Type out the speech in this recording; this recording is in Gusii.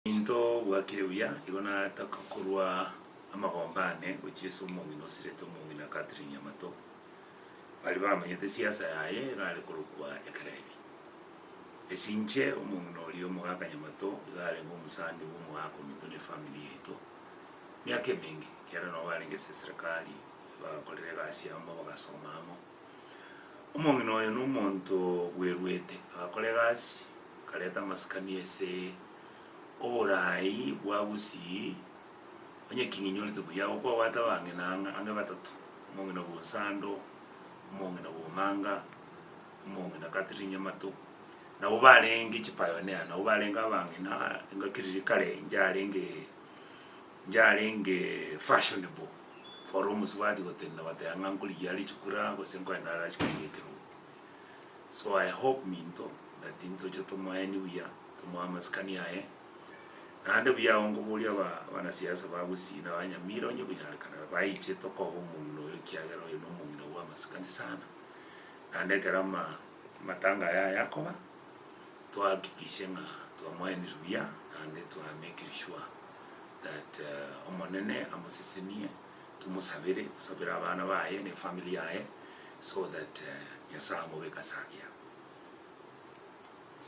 Into bwakire buya, igo nataka korwa amagomba ane gochia ase omong'ina osirete omong'ina Catherine Nyamato, baria bamanyete siasa yaye iga are korokwa ekerebi. Ase inche omong'ina oria omogaka Nyamato iga arenge omosani bwa omogaka ominto na efamiri yaito miaka emenge, ekiagera nabo barenge ase eserekari, bagakorera egasi amo, bagasoma amo. Omong'ina oyo nomonto bweruete, agakora egasi, akareta amasikani ase oboraai bwa Gusii, onye king'inyorete buya, okwabwate abang'ina ang'e ang'e batato, omong'ina bwa Osando, omong'ina bwa Omanga, omong'ina Catherine Nyamato, nabwo barenge chipioneer, nabwo barenge abang'ina engaki riria kare inche arenge inche arenge fashionable for omosubati gotenena goteba ng'a nkorigia are chikura gose nkoenda are ase korigia ekerogo. So I hope minto that ntoche tomoeni buya, tomoe amasikani aye, naende buya agwo nkoboria aba abanasiasa ba Gusii na abanyamira onye konyarekana baiche tokoba omong'ina oyo ekiagera oyo na omong'ina bwa amasikani sana, naende ekero ama amatanga aya ayakoba, tohakikishe ng'a twamoenire buya naende twamekire sure that Omonene amosesenie, tomosabere, tosabere abana baye na efamiri yaye so that Nyasaye amobeke ase agiya.